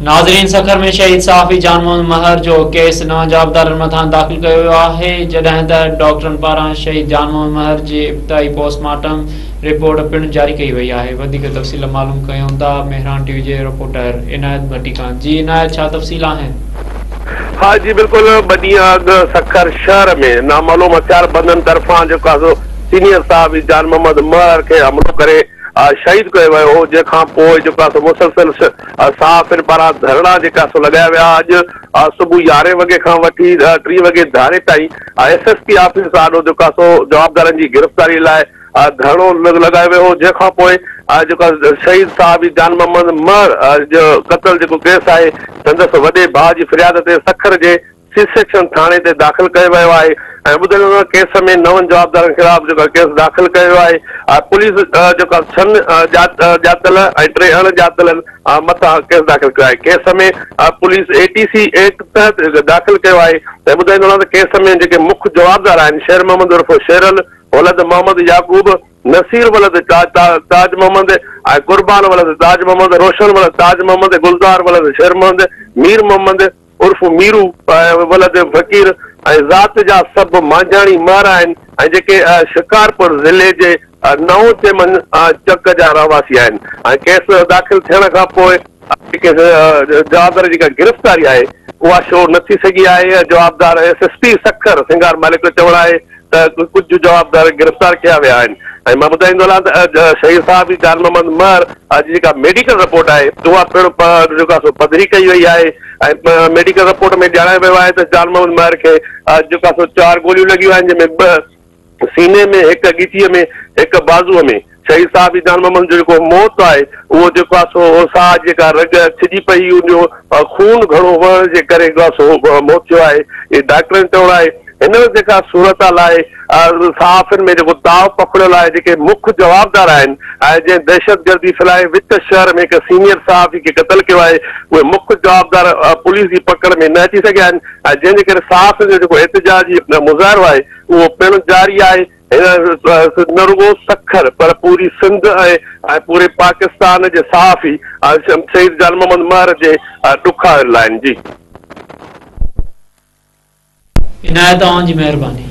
ناظرين سکر ۾ شهيد صحافي جان محمد مهر جو ڪيس نون جوابدارن مٿان داخل ڪيو ويو آهي جڏهن ته ڊاڪٽرن پاران شهيد جان محمد مهر جي ابتدائي پوسٽ مارٽم رپورٽ پڻ جاري ڪئي وئي آهي وڌيڪ تفصيل معلوم ڪيون ٿا مهراڻ ٽي وي جي رپورٽر عنايت ڀٽي کان جي عنايت ڇا تفصيل آهن؟ ها جي بلڪل ٻه ڏينهن اڳ سکر شهر ۾ نامعلوم هٿياربندن طرفان جيڪو آهي سو سينيئر صحافي جان محمد مهر کي حملو ڪري شهيد ڪيو ويو هو جنهن کان پوء جيڪو آهي سو مسلسل صحافين پاران ڌرڻا جيڪا سو لڳايا ويا اڄ صبح يارهين وڳي کان وٺي ٽين وڳي ڌاري تائين ايس ايس پي آفيس آڏو جيڪو آهي سو جوابدارن جي گرفتاري لاء ڌرڻو لڳايو ويو هو جنهن کان پوء جيڪو شهيد صحافي جان محمد مهر جو قتل جيڪو ڪيس آهي سندس وڏي ڀاء جي فرياد تي سکر جي سي سيڪشن ٿاڻي تي داخل ڪيو ويو آهي ۽ ٻڌل ان ڪيس ۾ نون جوابدارن خلاف جيڪو ڪيس داخل ڪيو ويو آهي پوليس جيڪو ڇهن ڄاتل ۽ ٽي اڻ ڄاتلن مٿان ڪيس داخل ڪيو آهي case ۾ police A T C act تحت داخل ڪيو آهي ۽ ٻڌائيندو هلان ته ڪيس ۾ جيڪي مک جوابدار آهن شير محمد عرف شيرل ولد محمد يعقوب نصير ولد تاج محمد ۽ قربان ولد تاج محمد روشن ولد تاج محمد گلزار ولد شير محمد مير محمد عرف ميرو ولد فقير ۽ ذات جا سڀ مانجهاڻي مهر آهن ۽ جيڪي شڪارپور ضلعي جي نئون چيمن چڪ جا رهواسي آهن ۽ ڪيس داخل ٿيڻ کان پوء جيڪي جوابدار جي جيڪا گرفتاري آهي اها شو نه ٿي سگهي آهي جوابدار S S P Sukkur Singar Malik جو چوڻ آهي ته ڪجهه جوابدار گرفتار ڪيا ويا آهن ۽ مان ٻڌائيندو هلان ته شهيد صحافي جان محمد مهر جي جيڪا ميڊيڪل رپورٽ آهي اها پڻ جيڪو آهي سو پڌري ڪئي وئي آهي ۽ ميڊيڪل رپورٽ ۾ ڄاڻايو ويو آهي ته جان محمد مهر کي جيڪو آهي سو چار گوليون لڳيون آهن جنهن ۾ ٻه سيني ۾ هڪ ڳچيء ۾ هڪ بازوء ۾ شهيد صحافي جان محمد جو جيڪو موت آهي اهو جيڪو آهي سو ساهه جي جيڪا رڳ ڇڄي پئي ان جو خون گهڻو وهڻ جي ڪري جيڪو آهي سو موت ٿيو آهي اهي ڊاڪٽرن جو چوڻ آهي هن وقت جيڪا صورتحال آهي صحافين ۾ جيڪو تاء پکڙيل آهي جيڪي مک جوابدار آهن ۽ جنهن دهشتگردي ڦهلائي وچ شهر ۾ هڪ سينيئر صحافي کي قتل ڪيو آهي اهي مک جوابدار پوليس جي پڪڙ ۾ نه اچي سگهيا آهن ۽ جنهن جي ڪري صحافين جو جيڪو احتجاجي مظاهرو آهي اهو پڻ جاري آهي. هن نه رڳو سکر پر پوري سنڌ ۽ پوري پاڪستان جي صحافي شهيد جان محمد مهر جي ڏکايل آهن. جي. عنايت اوهان جي مهرباني.